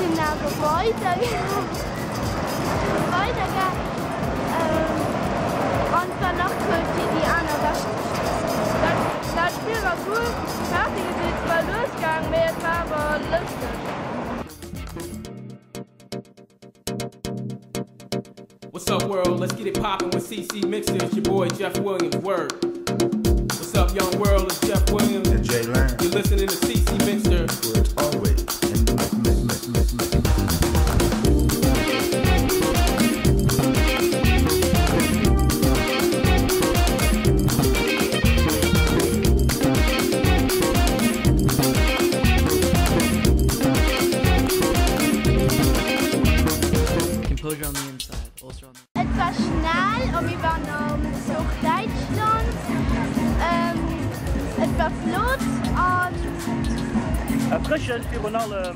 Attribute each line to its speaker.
Speaker 1: sinn awer weider weider gaang an et war nach cool fir déi aner ewech ze schéissen.
Speaker 2: Dat Spill war cool, d'Partye sinn zwar lues gaang, mee et war awer lëschteg.
Speaker 3: What's up world, let's get it poppin' with CC Mixer, it's your boy Jeff Williams, word. What's up young world, it's Jeff Williams.
Speaker 4: And Jay Lang.
Speaker 3: You're listening to CC Mixer.
Speaker 4: Where it's always in the mix, mix, mix, mix.
Speaker 5: Composure on the inside, ulcer on the.
Speaker 1: Et war schnell a mir waren am Zuch Däitschland. Et war flott an.
Speaker 6: Erfrëschend virun allem.